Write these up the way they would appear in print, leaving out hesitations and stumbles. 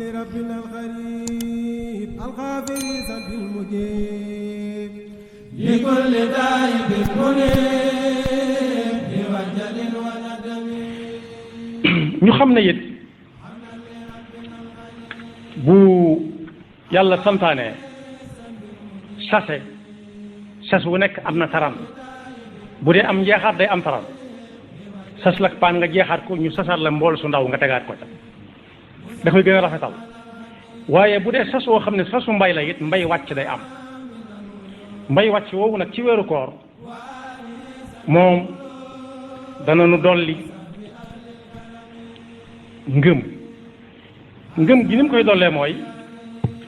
لربنا الغريب الغافر ذنب المجيب لكل تائب منيب بوجد وندم. ñu xam ne it bu yàlla santaane sas bu nekk am na taran bu dee am njeexaat day am taran sas la paan nga jeexaat ko ñu sasaat la mbool su ndaw nga tegaat ko ca da koy gën a rafetal. waaye bu dee sas woo xam ne sasu mbay la it mbay wàcc day am mbay wàcc woowu nag ci weeru koor moom dana nu dolli ngëm gi ni mu koy dollee mooy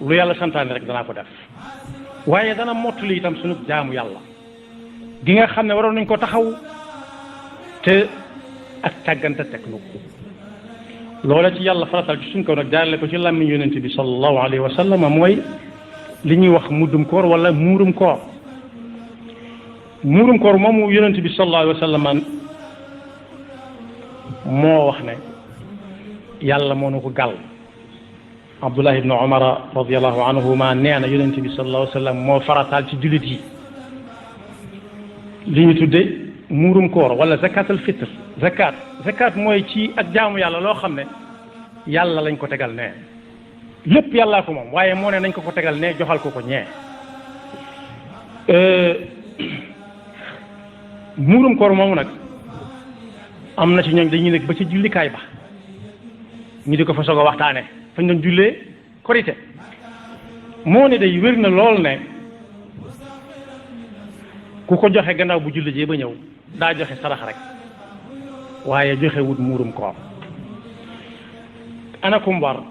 lu yàlla santaane rek danaa ko def waaye dana mottali itam sunu jaamu yàlla gi nga xam ne waroon nañ ko taxaw te ak càggante teg nu ko loola ci yàlla faratal ci suñ kaw nag jaarale ko ci làmmiñ yonent bi sallallahu alayhi wa sallam mooy li ñuy wax muddum koor wala muurum koor moomu yonent bi sallallahu alayhi wa sallam moo wax ne yàlla moo nu ko gàll. Abdullah ibn Umar radiyallahu anhuma nee na yonent bi sallallahu alayhi wa sallam moo farataal ci jullit yi li ñu tudde muurum koor wala zakatul fitr. zakat mooy ci ak jaamu yàlla loo xam ne yàlla lañ ko tegal nee lépp yàllaa ko moom waaye moo ne nañ ko tegal nee joxal ko ñee. muurum koor moomu nag am na ci ñooñ dañuy nekk ba ci jullikaay ba ñu di ko fa soog a waxtaane fañ doon jullee korite moo ne day wér na lool ne ku ko joxe gannaaw bu julli jee ba ñëw daa joxe sarax rek waaye joxe wut muurum koor. anakum war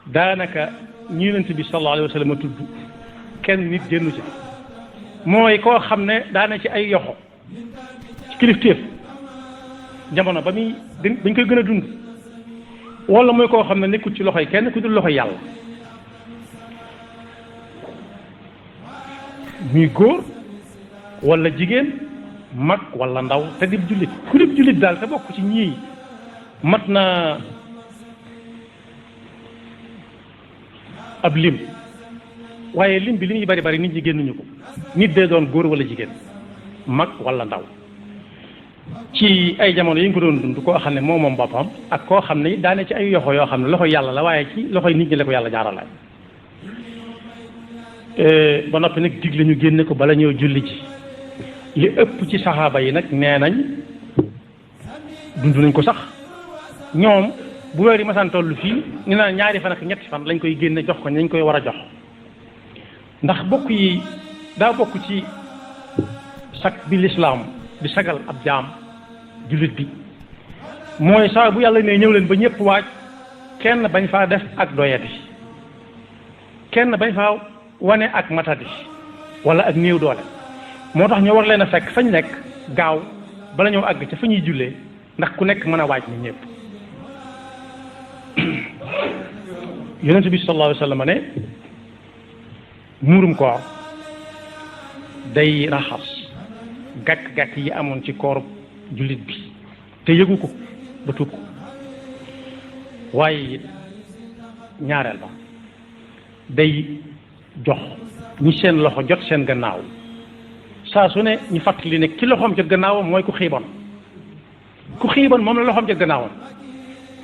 daanaka ñi Yonent bi sallallahu alayhi wa sallam tudd kenn nit génnu ci mooy koo xam ne daana ci ay yoxo ci kilifteef jamono ba muy dañ koy gën a dund wala mooy koo xam ne nekkul ci loxoy kenn ku dul loxoy yàlla muy góor wala jigéen mag wala ndaw te dib jullit ku dib jullit daal te bokk ci ñii mat na ab lim waaye lim bi li ñuy bari bari nit ñi génnuñu ko nit dee doon góor wala jigéen mag wala ndaw ci ay jamono yi nga ko doon dund koo xam ne moom boppam ak koo xam ne daane ci ay yoxo yoo xam ne loxo yàlla la waaye ci loxoy nit ñi la ko yàlla jaaralaay ba noppi nag digle ñu génne ko bala ñëw julli ji li ëpp ci saxaaba yi nag nee nañ dund nañ ko sax ñoom bu weer yi masaan tollu fii ñu naan ñaari fan ak ñetti fan lañ koy génne jox ko nañ koy war a jox ndax bokk yi daa bokk ci sag bi lislaam di sagal ab jaam jullit bi mooy saa bu yàlla ne ñëw leen ba ñëpp waaj kenn bañ faa def ak doyadi kenn bañ faa wane ak matadi wala ak néew doole moo tax ñu war leen a fekk fañ nekk gaaw bala ñëw àgg ca fa ñuy jullee ndax ku nekk mën a waaj ni ñëpp yonent bi sallallahu alayhi wa sallam ne muurum koor day raxas gàkk-gàkk yi amoon ci koor jullit bi te yëgu ko ba tuub ko waaye ñaareel ba day jox ñi seen loxo jot seen gannaaw saa su ne ñu fàttali ne ki loxoom jot gannaawam mooy ku xiiboon moom la loxoom jot gannaawam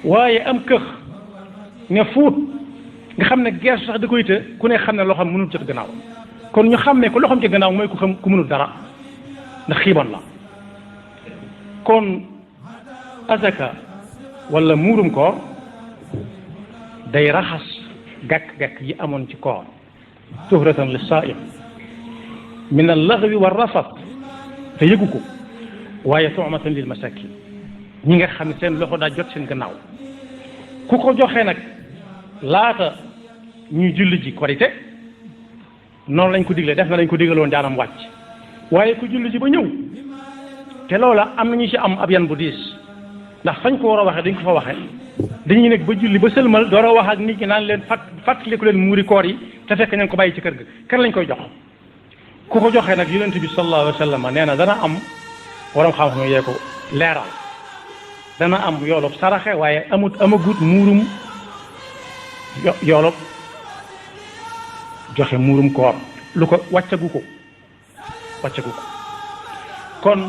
waaye am këx ne fuut nga xam ne geesu sax da koy të ku ne xam ne loxoom mënul jot gannaawam kon ñu xam ne ku loxoom jot gannaaw mooy ku mënul dara ndax xiiboon la kon azaka wala muurum koor day raxas gàkk-gàkk yi amoon ci koor tuhratan lis-saa'im min al-laghwi war-rafat te yëgu ko waaye tu'matan lil masakin ñi nga xam ne seen loxo daa jot seen gannaaw ku ko joxe nag laata ñuy julli ji korite noonu lañ ko digle def na lañ ko digaloon jaanam wàcc waaye ku julli ji ba ñëw te loola am na ñu ci am ab yan bu diis ndax fañ ko war a waxee dañ ko fa waxee dañuy nekk ba julli ba sëlmal door a wax ak nit ñi naan leen fàttaliku leen muuri koor yi te fekk nañ ko bàyyi ci kër ga kan lañ koy jox ku ko joxee nag yonent bi sallallahu alayhi wa sallam nee na dana am waram xam-xam yee ko leeral dana am yoolub saraxe waaye amagut muurum yoolub joxe muurum koor lu ko wàccagu ko kon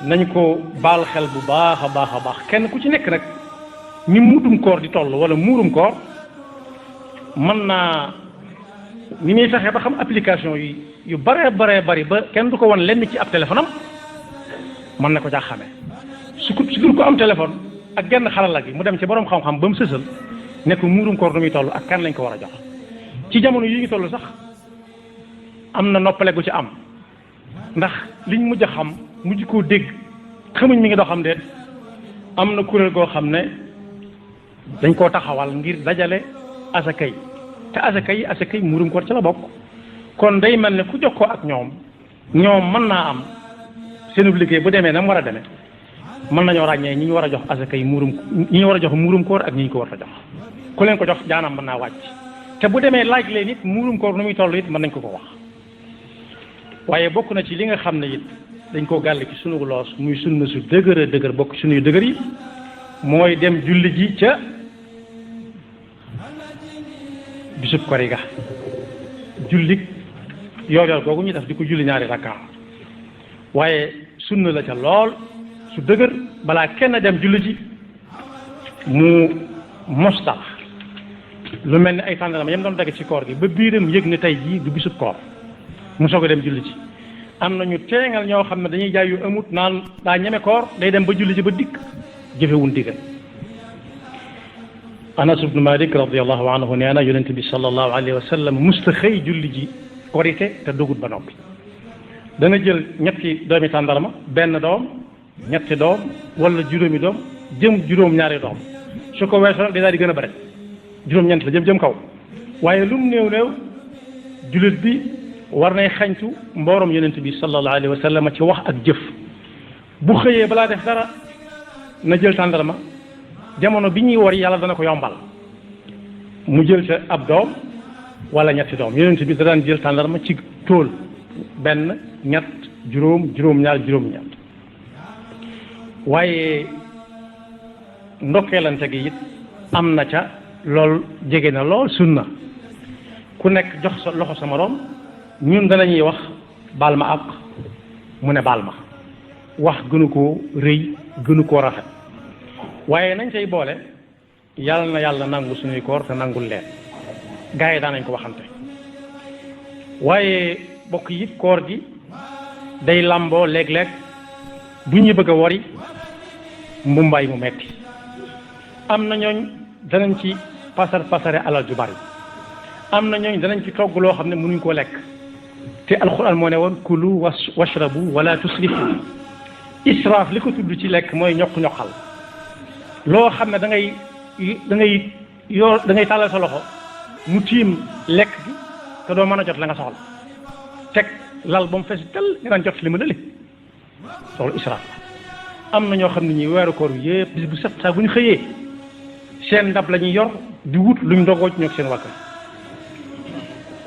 nañ ko baal xel bu baax a baax kenn ku ci nekk nag ni muutum koor di toll wala muurum koor mën naa ni muy fexe ba xam application yu bare bari ba kenn du ko wan lenn ci ab téléphone am mën na ko caa xamee su dul ko am téléphone ak genn xalala gi mu dem ci borom xam-xam ba mu sësal ne ko muurum koor nu muy toll ak kan lañ ko war a jox ci jamono yi ñu toll sax am na noppale gu ci am ndax liñ mujj a xam mujj koo dégg xamuñ mi ngi doo xam de am na kuréel goo xam ne dañ koo taxawal ngir dajale asaka yi te asaka yi muurum koor ci la bokk kon day mel ne ku jokkoo ak ñoom mën naa am seen liggéey bu demee na mu war a demee mën nañoo ràññee ñi ñu war a jox asaka yi ñi ñu war a jox muurum koor ak ñi ñu ko war a jox ku leen ko jox jaanam mën naa wàcc te bu demee laaj leen it muurum koor nu muy toll it mën nañ ko wax waaye bokk na ci li nga xam ne it dañ koo gàll ci sunu loos muy sunna su dëgër bokk sunuy dëgër yi mooy dem julli ji ca bisub kori ga julli yor googu ñu def di ko julli ñaari rakka waaye sunna la ca lool su dëgër balaa kenn dem julli ji mu mostal lu mel ni ay tàndarama yam doon dagg ci koor gi ba biiram yëg ne tey jii du bisub koor mu soog a dem julli ji am na ñu teengal ñoo xam ne dañuy jaay yu amut naan daa ñeme koor day dem ba julli ji ba dikk jëfewun diggal Anas ibnu Malik radiallahu anhu nee na yonente bi sallallahu alayhi wa sallam musta xëy julli ji korite te dugut ba noppi dana jël ñetti doomi tàndarma benn doom ñetti doom wala juróomi doom juróom-ñaari doom su ko weesoo day daal di gën a bare juróom-ñeent la jëm kaw waaye lu mu néew jullit bi war nay xañtu mboorom yonent bi sallallahu alayhi wa sallam ci wax ak jëf bu xëyee balaa def dara na jël tàndarma jamono bi ñuy wori yàlla dana ko yombal mu jël ca ab doom wala ñetti doom yonent bi da daan jël tàndarma ci tóol benn ñett juróom-ñaar juróom-ñett waaye ndokkeelante gi it am na ca lool jege na lool sunna ku nekk jox sa loxo sa moroom ñun danañuy wax baal ma ak mu ne baal ma wax gënu koo rëy gënu koo rafet waaye nañ say boole yàlla na yàlla nangu suñuy koor te nangul leen gaa yi daan nañ ko waxante waaye bokk yi koor gi day làmboo léeg-léeg bu ñu bëgg a wori mbumbaay mu metti am na ñooñ danañ ci pasare alal ju bari am na ñooñ danañ ci togg loo xam ne mënuñ koo lekk te alxuraan moo ne woon kulu washrabu wala tusrifu israaf li ko tudd ci lekk mooy ñoq-ñoqal loo xam ne da ngay tàllal sa loxo mu tiim lekk gi te doo mën a jot la nga soxla teg lal ba mu fees tel nga daan jot li ma dële soxla israaf la am na ñoo xam ne ñi weeru koor bi yëpp bis bu set saa bu ñu xëyee seen ndab la ñuy yor di wut luñ ndogoo ci ñoo seen wàkk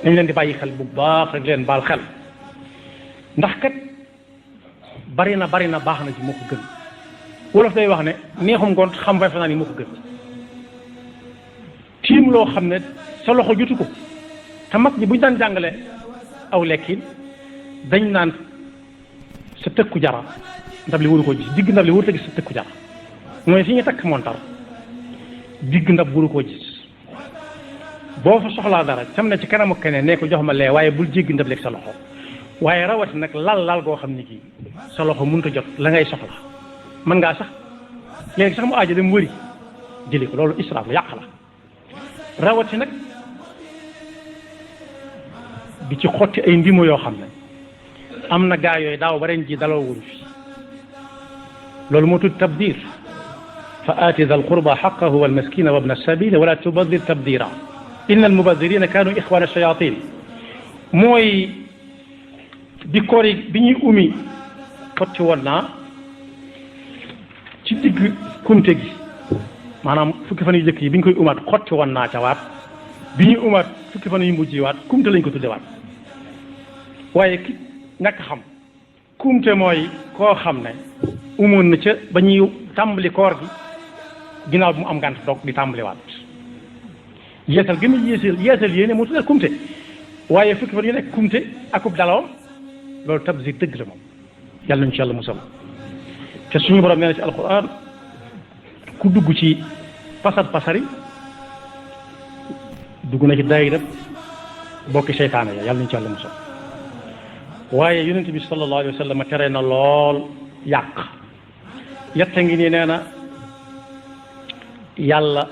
dañ leen di bàyyi xel bu baax rek leen baal xel ndax kat bari na baax na ci moo ko gën wolof day wax ne neexum ngoon xam fa fanaan yi moo ko gën tiim loo xam ne sa loxo jotu ko te mag ñi bu ñu daan jàngale aw lekkin dañ naan sa tëkku jara ndab li waru koo gis digg ndab li waru a gis sa tëkku jara mooy fi ñu takk montar digg ndab waru koo gis boo fa soxlaa dara sam ne ci kanamu keneen ne ko jox ma lee waaye bul jéggi ndab leeg sa loxo waaye rawati nag lal goo xam ni kii sa loxo mënut a jot la ngay soxla mën ngaa sax léegi sax mu aajo dem wëri jëli ko loolu israaf la yàq la rawati nag di ci xotti ay ndimo yoo xam ne am na gaa yooyu daaw ba ren ji daloo wuñ fi loolu moo tudd tabdir fa aati dal qurba xaqahu wal maskina wa ibna sabil wala tubadir tabdira inna al mubadirina kaanu ixwana shayatin mooy bi koor yi bi ñuy umi xotti woon naa ci digg kumte gi maanaam fukki fan yu jëkk yi bi ñu koy umaat xotti woon naa ca waat bi ñuy umaat fukki fan yu mujj yi waat kumte lañ ko tudde waat waaye ki ñàkk xam kumte mooy koo xam ne umoon na ca ba ñuy tàmbali koor gi ginnaaw bi mu am ngànt doog di tàmbaliwaat yeesal gën a yeesal yéene moo tuddal kumte waaye fukki fan yu nekk kumte akub dalawam loolu tabzir dëgg la moom yàlla nañu ci yàlla musal te suñu borom nee na ci alquran ku dugg ci pasari dugg na ci daayira bokki seytaane ya yàlla nañu ci yàlla musal waaye yonent bi sallallahu alayhi wa sallam tere na lool yàq yetta ngi nii nee na yàlla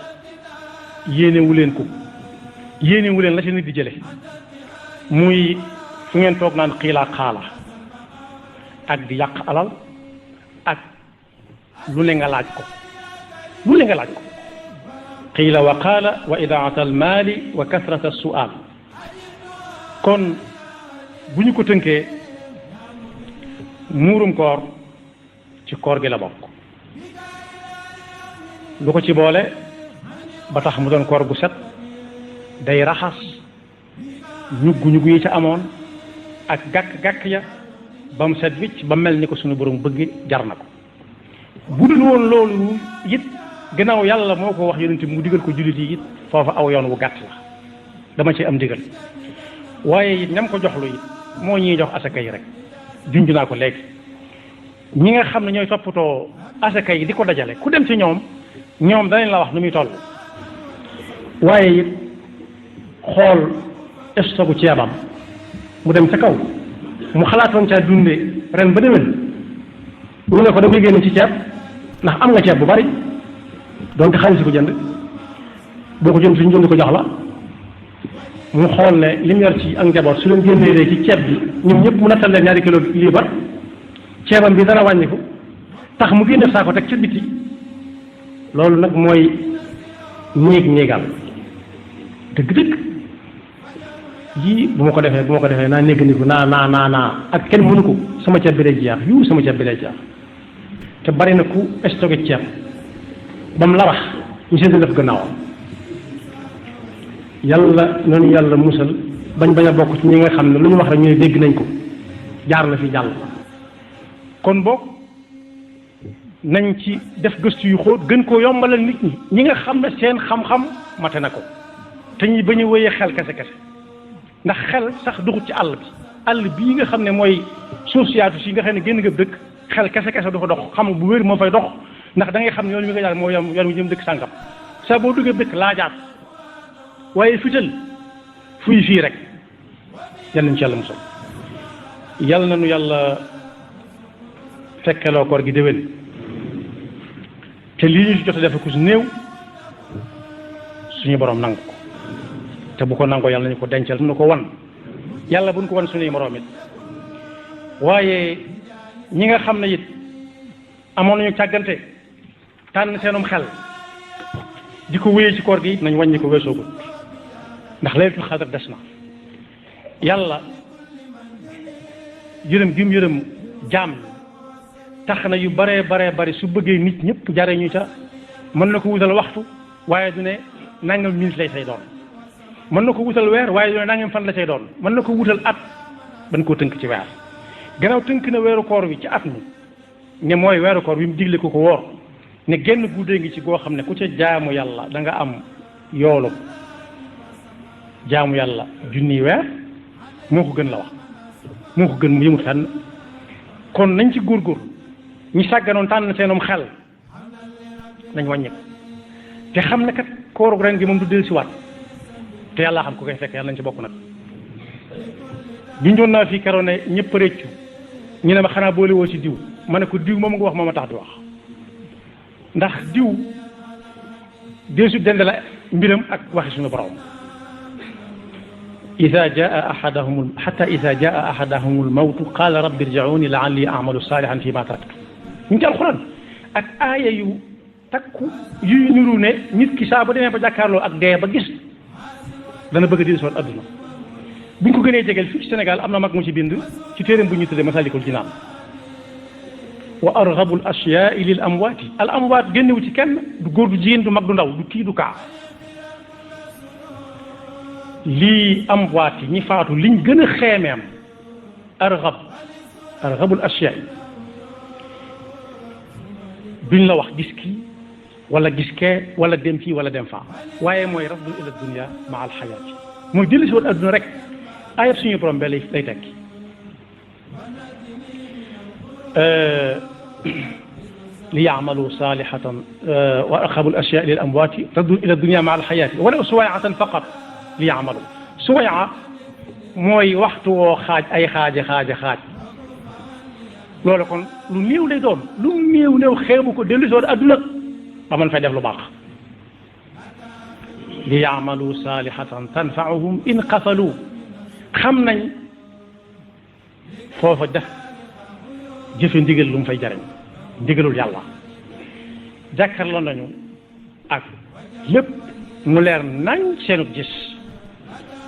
yéenewu leen ko yéenewu leen la ci nit di jële muy fu ngeen toog naan xiilaa xaala ak di yàq alal ak lu ne nga laaj ko lu ne nga laaj ko qiila wa qaala wa idaata almaali wa kasrata su'aal kon bu ñu ko tënkee muurum koor ci koor gi la bokk lu ko ci boole ba tax mu doon koor gu set day raxas ñuggu yi ca amoon ak gàkk-gàkk ya ba mu set wicc ba mel ni ko suñu borom bëgg jar na ko bu dul woon loolu it gannaaw yàlla moo ko wax yonent mu digal ko jullit yi it foofa aw yoon wu gàtt la dama ci am digal waaye it ñam ko joxlu it moo ñuy jox asaka yi rek junj naa ko léegi ñi nga xam ne ñooy toppatoo asaka yi di ko dajale ku dem ci ñoom danañ la wax nu muy toll waaye it xool stock ceebam mu dem ca kaw mu xalaatoon caa dunde ren ba déwén ñu ne ko da koy génne ci ceeb ndax am nga ceeb bu bari donc xaalis ko jënd boo ko jënd suñu jënd ko jox la mu xool ne lim yor ci ak njaboot su leen génnee ci ceeb bi ñoom ñëpp mu nattal leen 2 kilo liibar ceebam bi dana wàññiku tax mu génne saako teg ca biti loolu nag mooy néegal dëgg-dëgg yii bu ma ko defee naa néggandiku naa ak kenn mënu ko sama ceeb bi day jeex sama ceeb bi day jeex te bari na ku stocké ceeb ba mu larax ñu seeti def gannaawam yàlla noonu yàlla musal bañ a bokk ci ñi nga xam ne lu ñu wax rek ñu ne dégg nañ ko jaar na fi jàll kon boog nañ ci def gëstu yu xóot gën koo yombalal nit ñi nga xam ne seen xam-xam mate na ko te ñi bañ a wéyee xel kese ndax xel sax duxut ci àll bii nga xam ne mooy suuf siyaatu si nga xam ne génn nga dëkk xel kese du fa dox xam bu wér moo fay dox ndax da ngay xam ne yoon wi nga jaar moo yoon wi jëm dëkk sàngam saa boo duggee dëkk laajaat waaye fital fuy fii rek yal nañu ci yàlla musal yal na nu yàlla fekkeloo koor gi déwén te lii ñu ci jot a def ku si néew suñu borom nangu ko te bu ko nangoo yàlla nañu ko dencal nu ko wan yàlla buñ ko wan suñuy moroom it waaye ñi nga xam ne it amoon nañu càggante tànn seenum xel di ko wéyee ci koor gi nañ wàññi ko weesoogut ndax laylatul xadar des na yàlla yërëm gi mu yërëm jaam tax na yu baree bari su bëggee nit ñëpp jare ñu ca mën na ko wutal waxtu waaye du ne nangam minute lay say doon mën na ko wutal weer waaye du ne nangam fan la say doon mën na ko wutal at ban koo tënk ci weer gannaaw tënk na weeru koor wi ci at mi ne mooy weeru koor wi mu digle ko woor ne genn guddee ngi ci goo xam ne ku ca jaamu yàlla da nga am yoolu jaamu yàlla junniy weer moo ko gën la wax moo ko gën mu yëmut fenn kon nañ ci góorgóor ñi sàgganoon tànn seenum xel nañ wàññi ko te xam ne kat kooru ren gi moom du dellu si waat te yàlla xam ku koy fekk yàlla nañ ci bokk nag junjoon naa fii keroog ne ñëpp réccu ñu ne ma xanaa boole woo ci diw ma ne ko diw moom nga wax moo ma tax di wax ndax diw deesu dend la mbiram ak waxi suñu borom ida jaa ahadahum xata ida jaa ahadahum almawtu qaala rabbi irji'uuni la'alli a'malu saalihan fi ma taraktu ñu ci alxuraan ak aaya yu takku yuy niru ne nit ki saa ba demee ba jàkkaarloo ak dee ba gis dana bëgg a dellu si waat adduna bu ñu ko gënee jegeel fii ci Sénégal am na mag mu ci bind ci téeréem bu ñu tuddee Masaalikul Jinaan wa arghabul ashyaai lil amwaati al amwaat génnewu ci kenn du góor du jigéen du mag du ndaw du kii du kaa lii amwaat yi ñi faatu liñ gën a xeemeem arghabul ashyaai duñ la wax gis kii wala gis kee wala dem fii wala dem faa waaye mooy rafdu ila dunya ma al xayaati mooy dellu si woon adduna rek ayat suñu borom be lay tekki li yaamalu salihatan wa aqrabu al ashyaa lil amwaati rafdu ila dunya ma al xayaati wala suwayatan faqat li yaamalu suwaya mooy waxtu woo xaaj ay xaaj loolu kon lu néew lay doon lu néew xeebu ko dellu si woon adduna ba man fay def lu baax li yaamalu salihatan tanfaahum in qafalu xam nañ foofa def jëfe ndigal lu mu fay jariñ ndigalul yàlla jàkkarloo nañu ak lépp mu leer nañ seenub gis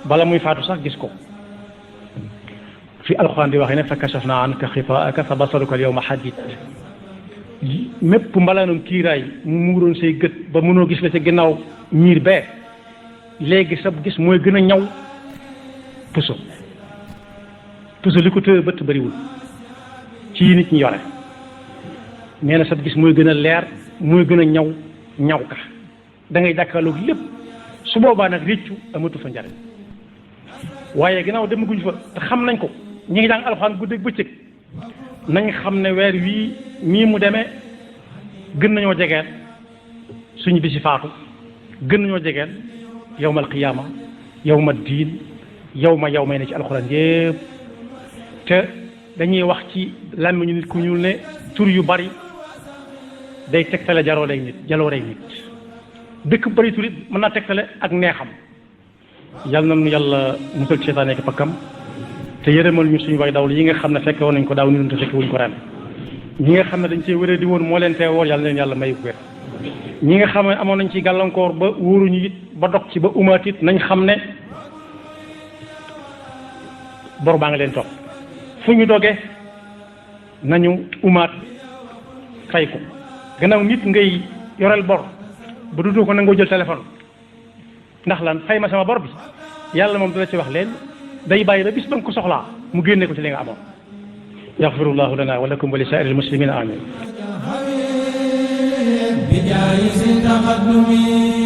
bala muy faatu sax gis ko fi alxuraan di waxee ne fa kashafna anka xifaaka fa basaruka al yawma hadid mépp mbalaanum kiiraay mu muuroon say gët ba mënoo gis la ca ginnaaw miir bee léegi sab gis mooy gën a ñaw puso li ko tëye bët bariwul ci yi nit ñi yore nee na sab gis mooy gën a leer mooy gën a ñaw ka da ngay jàkkaarloog lépp su boobaa nag réccu amatu fa njariñ waaye ginnaaw demaguñ fa te xam nañ ko ñi ngi jàng alxuraan guddeeg bëccëg nañ xam ne weer wii mii mu demee gën nañoo jegeel suñu bisi faatu gën nañoo jegeel yawmal qiyaama yawma diin yow may ne ci alxuraan yépp te dañuy wax ci làmmiñu nit ku ñuul ne tur yu bari day tegtale jalooreeg nit dëkk bari tur it mën naa tegtale ak neexam yal na nu yàlla musal ci seytaane ak pakkam te yërëmal ñu suñu way dawlu yi nga xam ne fekke woon nañ ko daaw ni te fekke wuñ ko ren ñi nga xam ne dañ cee wéré di woon moo leen tee woon yàlla leen yàlla may wér ñi nga xam ne amoon nañ ci gàllankoor ba wóoruñu it ba dog ci ba umaat it nañ xam ne bor baa nga leen topp fu ñu dogee nañu umaat fay ko gannaaw nit ngay yoreel bor ba dutu ko nangoo jël téléphone ndax lan fay ma sama bor bi yàlla moom dina ci wax leen day bàyyi ba bis ba nga ko soxlaa mu génne ko ci li nga amoon yaxfirullahu lana wa lakum wa li saa'iril muslimina amin بجايز تقدمي